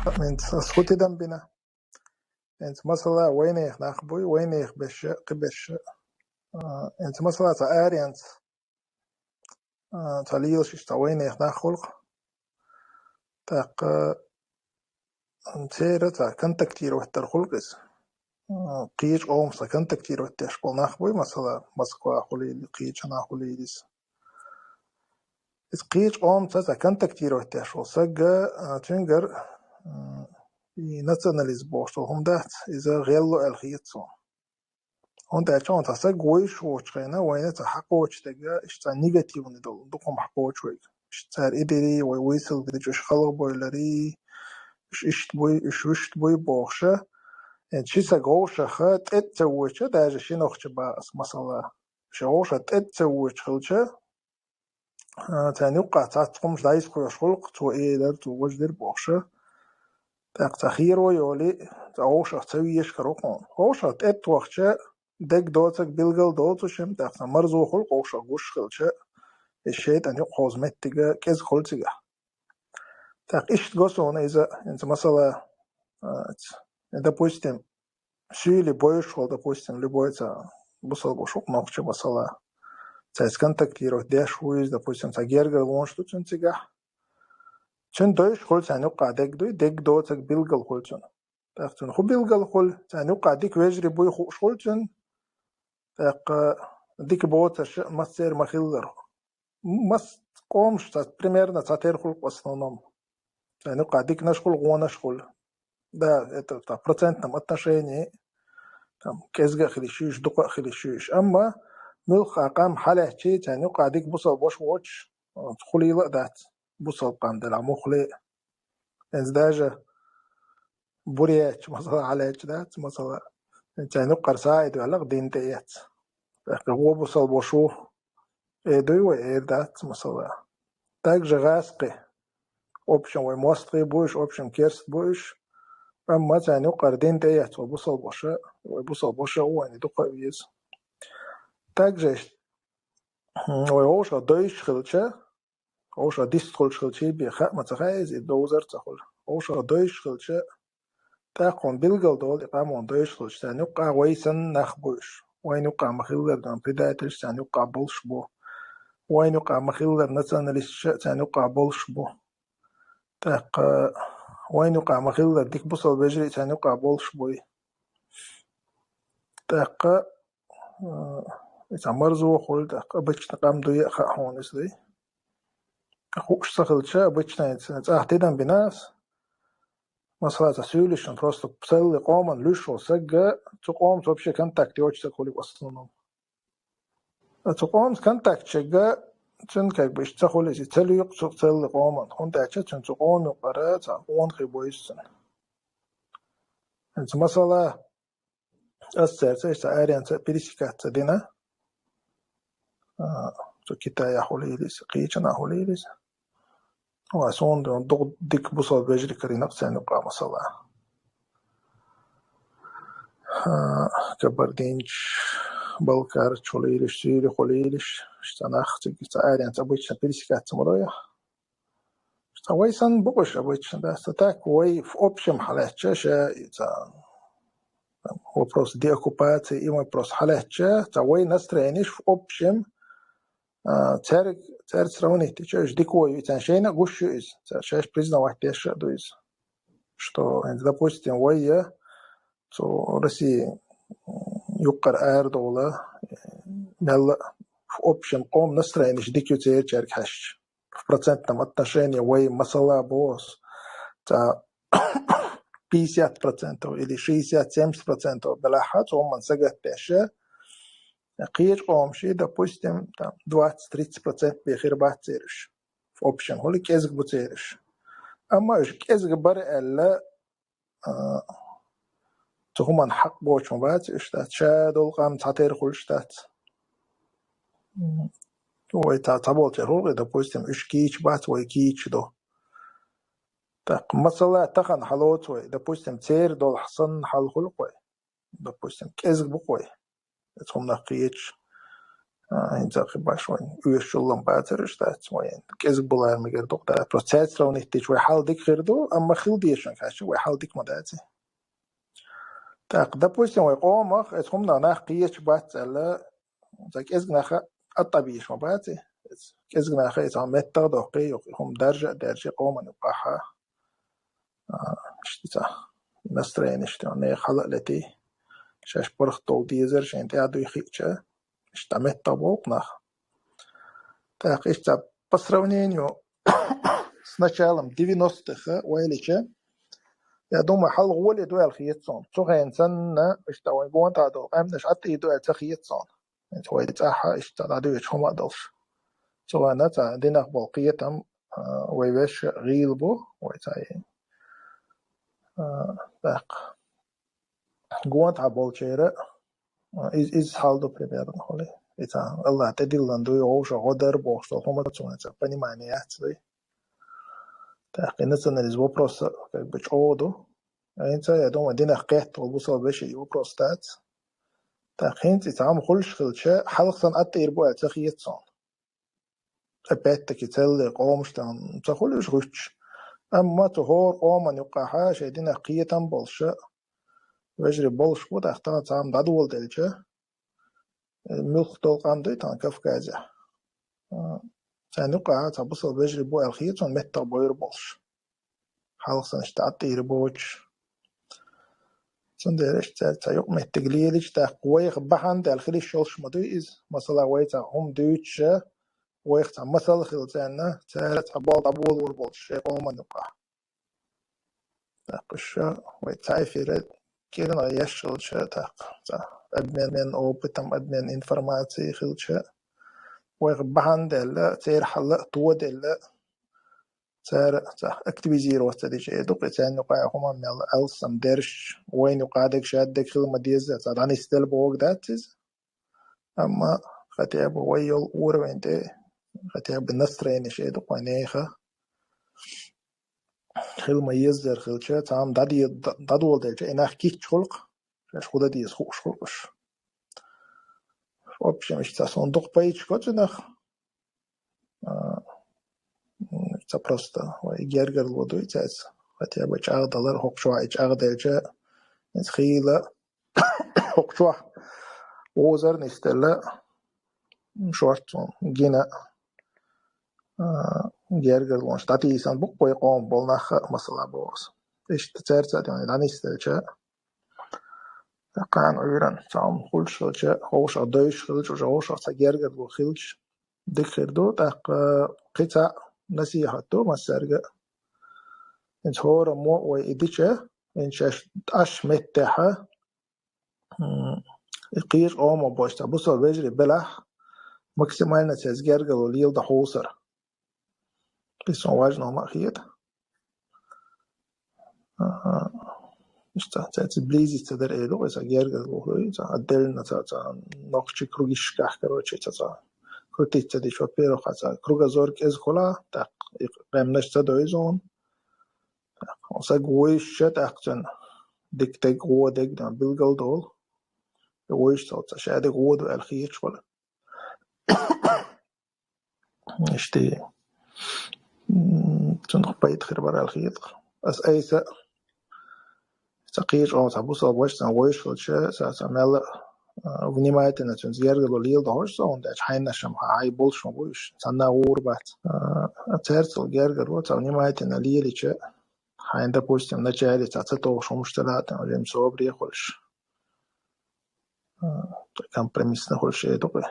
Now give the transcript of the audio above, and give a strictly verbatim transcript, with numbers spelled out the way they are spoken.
Минц ас хути дамбина. Инц масала вайнех нах буй, вайнех беша, кибеша. Инц масала ца арянц. Ца лилш ца вайнех нах хулк. Так, цера ца контактировать дар хулк из. Кийч омса контактировать деш бол нах буй, масала Москва хулили, кийчана хулилис. Из кийч омса ца контактировать деш бол сагга, цунгар и националист бошол хумдац, из гелло алхиет сон. Он дача он ца саг войш вочхена, вайна ца хакочтега, иш ца негативный дол, духом хакочвайг. Иш цар идери, вай войсил гидич, иш халгбойлари, иш ишт буй, иш вишт буй бохша. Эн чи саг овшаха, тет ца воча, даже шинохча ба ас масала. Иш овша тет ца воч хилча, цайни юкка цац хумш дайс хуйш хулк, цо эйлер, цо вождер бохша. Так, ца хиро йоли, ца овшах ца виеш карокон. Овшах тет вахча, дег доцаг билгал доцушим, так, ца марзу хулк, овшах гуш хилча, и шейтан юк хоз меттига, кез хулцига. Так, ишт госона иза, инца масала, допустим, сюли боюш хол, допустим, любой ца бусал бошук нохча масала. Ца из контактировать деш хуиз, допустим, ца гергар лонш ту цун цига. Цун дойш хол ца нюкка дег дуй, дег доцаг билгал хол цун. Так, цун ху билгал хол, ца нюкка дик вежри буй хуш хол цун. Так, дик боцаш массер махиллар. Мас комш, ца примерно ца тер хул в основном. Ца нюкка дик наш хул, гонаш хул. Да, это в процентном отношении. Там, кезга хилишиш, дука хилишиш. Амма мюлха кам халячи, ца нюкка дик бусал бош воч, хулила дац. Бусал кам дела мухле. Энз даже буряч, масала, халяч дац, масала. Ца нюккар саид валак дин те яц. Так, го бусал бошу. Эдуй ва эр дац, масала. Также гаскы. Общем, вай мостки буш, общем, керст буш. Амма ца нюккар дин те яц, ва бусал боша, вай бусал боша, вай не духа виз. Также вай оша дойш хилча, оша дис хулч хилчи би ха, ма ца хайз, и доузар ца хул. Оша дойш хилча, так он билгал дол, и кам он дойш хилч, ца нюкка вай сан нах буш. Вай нюкка махиллар дан предатель, ца нюкка болш бу. Вай нюкка махиллар националист, ца нюкка болш бу. Так, вай нюкка махиллар дик бусал бежри, ца нюкка болш буй. Так, ца марзу хул, так, обычно кам дуя ха хонис дуй. Хуш сахилча, обычно, ца ахтидан бинас. Масала, ца сюлишн просто целый коман люшо сагга, цу комс вообще контакт йоч саг хулик в основном. А цу комс контакт чегга, цун как бы иш ца хулис, и целый юк цу целый коман. Хун тача цун цу ком юкара, ца он хи бойсун. Энц масала, ас церца, иш ца арянца пересекаться дина. Цу Китая хулилис, кийчана хулилис. Ва сон дон дук дик бусал бежри каринак ца нюкка масала. Кабардинч, балкар, чулилиш, сюли хулилиш, станах цик ца арянца обычно пересекаться мороя. Ца вай сан букуш обычно, да. Ца так вай в общем халяча, ша, ца, там, вопрос деоккупации и вопрос халяча, ца вай настроениш в общем, церг, церг сравнить, чё ж дикой, ца шейна гушу из, ца шеш признавать теша дуиз. Что, допустим, вай я, цу России юккар ар дола, мелла в общем ком настроениш дикю цер чарг хаш. В процентном отношении вай масала бос. Ца пятьдесят процентов или шестьдесят-семьдесят процентов белаха, цу ман сагат теша. Кийч комши, допустим, там двадцать-тридцать процент бехир бат цериш. В общем, хули кезг бу цериш. Амма уж кезг бар элла, цухуман хак боч ма бац, иштац, ша дол кам цатер хулштац. Вай ца, ца бол цер хулгы, допустим, уж кийч бац, вай кийч до. Так, масала тахан халоц вай, допустим, цер дол хасан хал хулк вай. Допустим, кезг бук вай. Цумнах кийч. ХӀинца кхы баш вайн уьш чуллам бацараш дац вайн. КӀезиг булар мегар дукъ да. Просто цаьрца сравнить дича вай хьал дика хир ду, амма хила дезаш хӀама хьаьжча вай хьал дика ма дац. ТӀаккха, допустим, вай къомах, эцу хӀуманах нах кхеташ бац аьлла, за кӀезиг наха аттӀа бийш ма бац. КӀезиг наха эцу хӀама меттах доккхий, юкъ хӀума даржа а даржа, къоман юкъахьа. А, иштта ца настроение иштта, не хала а лети. Шаьш паргӀат долу дезар шайн тӀе а дуй хиъча, иштта меттах болу нах. ТӀаккха иштта по сравнению с началом девяностых вайлича, я думаю, хьалха гӀоле ду аьлла хета суна. Цу хенахь санна, иштта вайн гонтӀа долу къаьмнаш Ӏаттий ду аьлла ца хета суна. ХӀинца вай цӀахь иштта дӀадоьдуш хӀума а долуш. Цу хенахь цхьа динах болу кхетам, а, вай вешан гӀийла бу, вай цхьа, а, тӀаккха. ГонтӀа болчеран, а, из-, иза хьал ду примерно хьуна. И цхьа Аллах тӀедиллина дуй, вовшах гӀо дар бохуш долу хӀума цунна цхьа понимание яц дуй. ТӀаккха и национализм вопрос как бы чӀогӀа ду. ХӀинца, я думаю, динах кхетта волу бусалба вешин и вопрос дац. ТӀаккха хӀинца и цхьа хӀума хуьлуш хилча, хьалха санна Ӏаттийр бу аьлла ца хета суна. Опять-таки, целый къомаш тӀехь ца хуьлуш гӀуьттуш. Амма цу хӀора къоман юккъахьа шайн динах кхетам болуша вежарий болуш бу, тӀаккха тахана цхьа хӀума дӀадоладелча, муьлхха долу къам дуй тахана Кавказехь. А, царна юккъахьа цхьа бусалба вежарий бу аьлла хета суна меттах бойур болуш. Хьалха санна иштта Ӏаттийр боцуш. Цундела иштта цара цхьа юкъаметтиг лелийча, тӀаккха вайх бахьана даьлла хила йиш йолуш ма дуй иза. Масала, вай цхьа хӀума дуьйцуша, вайх цхьа масал хила царна, цара цхьа болу дӀаболор болчу шайн къоман юкъахь. ТӀаккха уьш вай цхьа эфира кӀирнах еш хилча, тӀаккха цхьа обмен опытом, обмен информацией хилча, вайх бахьана даьлла, церан хьал а тоделла, цара цхьа активизироваться дича эр ду-кх, и царна юкъахь хӀума мел алсам дерш, вайна юкъа дерг шадерг хила ма деза, цхьа дӀанисделла бохург дац иза. Амма хотя бы вай йолу уровень тӀе, хотя бы настроение эр ду-кх вайн нехан. Хила ма еззара хилча, цхьа хӀума дӀаде-, дӀадоладелча, и нах кийча хуьлу-кх, шаьш хӀун дан деза хууш хуьлу-кх уьш. В общем, иштта суна дукха пайда го цунах. А, м, ца просто вай гергарло дуй цаьрца. Хотя бы чӀагӀдалар, хӀокху чохь и чӀагӀделча, иза хийла, хӀокху чохь озар нисделла, м, шортта гина, а, гергарлонаш дӀатийсан бу-кх вай къоман болу нах а, масала боху аса. Иштта цаьрца а дӀанисделча, кхана Ӏуьйранна цхьа хӀума хуьлуш хилча, хӀокхушах девзаш хилча, уже хӀокхушах цхьа гергарло хилча, дика хир ду, тӀаккха кхин цхьа насихьат ду массаьрга а. ХӀинца хӀораммо а вай и дича, хӀинца шаьш Ӏаш меттехьа, м, и кхечу къомах болчу цхьа бусалба вежарий белахь, максимально цаьрца гергарло леладо хьовсар. Иза суна важно хӀума а хета. Аха. Иштта цаьрца близиться дар эр ду, иза гергарло хуьлу, иза отдельно цхьа, цхьа нохчи кругишкахь, короче, цхьа, цхьа крутиться дича, во-первых, цхьа кругозор кӀезиг хуьлу, тӀаккха и къаьмнаш ца дойзу хьуна. ТӀаккха хьо саг вуьйш, тӀаккха цуьнан дика дерг, вон дерг билгал долу. Вуьйш цо цхьа шадерг вон ду аьлла хеташ хуьлу. Иштта, м, цунах пайда хир бара аьлла хета-кх. Аса айса цхьа кхечу къоман цхьа бусалба ваша цхьаьна вуьйш хилча, цхьа, цхьа мелла а, а, внимательно цуьнца гергарло леладо хьожуш со, хӀунда аьлча хьайнаш-м хьан хьайн болуш ма бу уьш, цхьанна а гӀур бац. А, цаьрца гергарло цхьа внимательно лелийча, хьайна, допустим, начале цхьа ца товш хӀумаш тара а, там, время собаре а хуьлуш. А, компромиссно хуьлуш эр ду-кх.